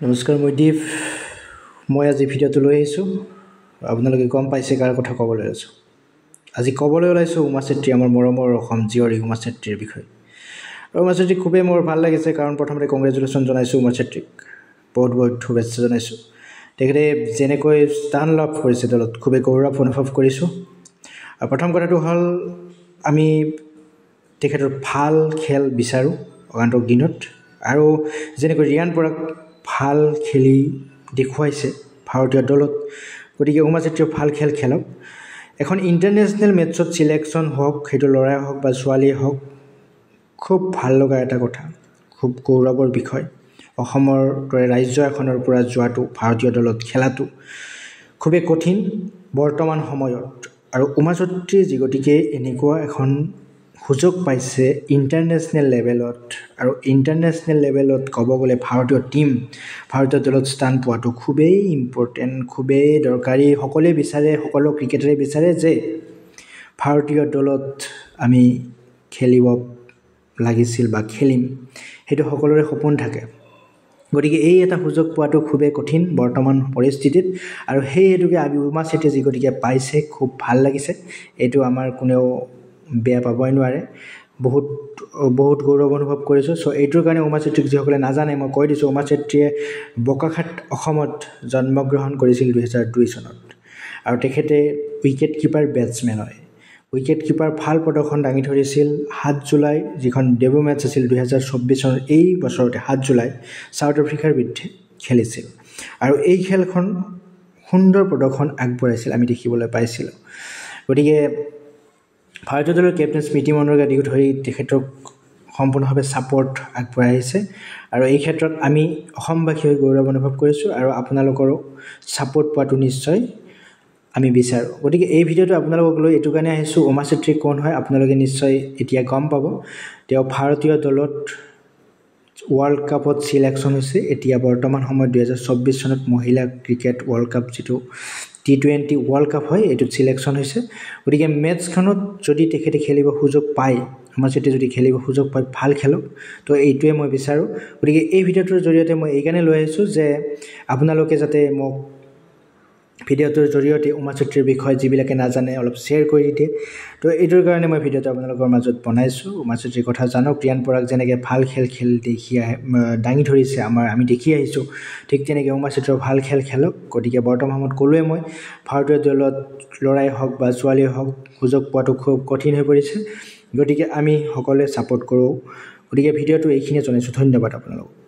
নমস্কাৰ, মই দীপ। মই আজি ভিডিঅ'টো লৈ আহিছোঁ। আপোনালোকে গম পাইছে কাৰ কথা ক'বলৈ ওলাইছোঁ। আজি ক'বলৈ ওলাইছোঁ উমা চেত্ৰী, আমাৰ মৰমৰ অসম জীয়ৰী উমা চেত্ৰীৰ বিষয়ে। আৰু উমা চেত্ৰীক খুবেই মোৰ ভাল লাগিছে, কাৰণ প্ৰথমতে কংগ্ৰেচুলেশ্যন জনাইছোঁ উমা চেত্ৰীক, বহুত বহুত শুভেচ্ছা জনাইছোঁ। তেখেতে যেনেকৈ স্থান লাভ কৰিছে দলত, খুবেই গৌৰৱ অনুভৱ কৰিছোঁ। আৰু প্ৰথম কথাটো হ'ল, আমি তেখেতৰ ভাল খেল বিচাৰোঁ আগন্তুক দিনত। আৰু যেনেকৈ ৰিয়ান পৰাগ ভাল খেলি দেখুৱাইছে ভাৰতীয় দলত, গতিকে উমা চেত্ৰীয়েও ভাল খেল খেলক। এখন ইণ্টাৰনেশ্যনেল মেটছত চিলেকশ্যন হওক, সেইটো ল'ৰাই হওক বা ছোৱালীয়ে হওক, খুব ভাল লগা এটা কথা, খুব গৌৰৱৰ বিষয়। অসমৰ দৰে ৰাজ্য এখনৰ পৰা যোৱাটো, ভাৰতীয় দলত খেলাটো খুবেই কঠিন বৰ্তমান সময়ত। আৰু উমা চেত্ৰী যি গতিকে এনেকুৱা এখন সুযোগ পাইছে ইণ্টাৰনেশ্যনেল লেভেলত, আৰু ইণ্টাৰনেশ্যনেল লেভেলত ক'ব গ'লে ভাৰতীয় টীম, ভাৰতীয় দলত স্থান পোৱাটো খুবেই ইম্পৰ্টেণ্ট, খুবেই দৰকাৰী। সকলোৱে বিচাৰে, সকলো ক্ৰিকেটাৰে বিচাৰে যে ভাৰতীয় দলত আমি খেলিব লাগিছিল বা খেলিম, সেইটো সকলোৰে সপোন থাকে। গতিকে এই এটা সুযোগ পোৱাটো খুবেই কঠিন বৰ্তমান পৰিস্থিতিত। আৰু সেই হেতুকে আমি উমা চেত্ৰীয়ে যি গতিকে পাইছে, খুব ভাল লাগিছে। এইটো আমাৰ কোনেও বেয়া পাবই নোৱাৰে। বহুত বহুত গৌৰৱ অনুভৱ কৰিছোঁ। চ' এইটোৰ কাৰণে উমা চেত্ৰীক যিসকলে নাজানে, মই কৈ দিছোঁ, উমা চেত্ৰীয়ে বোকাখাট অসমত জন্মগ্ৰহণ কৰিছিল 2002 চনত। আৰু তেখেতে উইকেট কিপাৰ বেটছমেন হয়। উইকেট কিপাৰ ভাল প্ৰদৰ্শন দাঙি ধৰিছিল 7 জুলাই, যিখন ডেবু মেটছ আছিল 2024 চনৰ, এই বছৰতে 7 জুলাই চাউথ আফ্ৰিকাৰ বিৰুদ্ধে খেলিছিল। আৰু এই খেলখন সুন্দৰ প্ৰদৰ্শন আগবঢ়াইছিল, আমি দেখিবলৈ পাইছিলোঁ। গতিকে ভাৰতীয় দলৰ কেপ্টেইন স্মৃতি মণ্ডলকে আদি ধৰি তেখেতক সম্পূৰ্ণভাৱে ছাপৰ্ট আগবঢ়াই আহিছে। আৰু এই ক্ষেত্ৰত আমি অসমবাসী হৈ গৌৰৱ অনুভৱ কৰিছোঁ, আৰু আপোনালোকৰো ছাপৰ্ট পোৱাটো নিশ্চয় আমি বিচাৰোঁ। গতিকে এই ভিডিঅ'টো আপোনালোকক লৈ এইটো কাৰণে আহিছোঁ, উমা চেত্ৰী কোন হয় আপোনালোকে নিশ্চয় এতিয়া গম পাব। তেওঁ ভাৰতীয় দলত ৱৰ্ল্ড কাপত চিলেকশ্যন হৈছে। এতিয়া বৰ্তমান সময়ত 2024 চনত মহিলা ক্ৰিকেট ৱৰ্ল্ড কাপ, যিটো টি20 ৱৰ্ল্ড কাপ হয়, এইটোত চিলেকশ্যন হৈছে। গতিকে মেটছখনত যদি তেখেতে খেলিব সুযোগ পায়, উমা চেত্ৰীয়ে যদি খেলিব সুযোগ পায়, ভাল খেলক, তো এইটোৱে মই বিচাৰোঁ। গতিকে এই ভিডিঅ'টোৰ জৰিয়তে মই এইকাৰণে লৈ আহিছোঁ যে আপোনালোকে যাতে মোক ভিডিঅ'টোৰ জৰিয়তে উমা চেত্ৰীৰ বিষয়ে যিবিলাকে নাজানে অলপ শ্বেয়াৰ কৰি দিয়ে। তো এইটোৰ কাৰণে মই ভিডিঅ'টো আপোনালোকৰ মাজত বনাইছোঁ। উমা চেত্ৰীৰ কথা জানক। ৰিয়ান পৰাগ যেনেকৈ ভাল খেল খেল দেখি আহে, দাঙি ধৰিছে আমাৰ, আমি দেখি আহিছোঁ, ঠিক তেনেকৈ উমা চেত্ৰীয়েও ভাল খেল খেলক। গতিকে বৰ্তমান সময়ত ক'লোৱে মই, ভাৰতীয় দলত ল'ৰাই হওক বা ছোৱালীয়ে হওক সুযোগ পোৱাটো খুব কঠিন হৈ পৰিছে। গতিকে আমি সকলোৱে ছাপোৰ্ট কৰোঁ। গতিকে ভিডিঅ'টো এইখিনিয়ে জনাইছোঁ। ধন্যবাদ আপোনালোকক।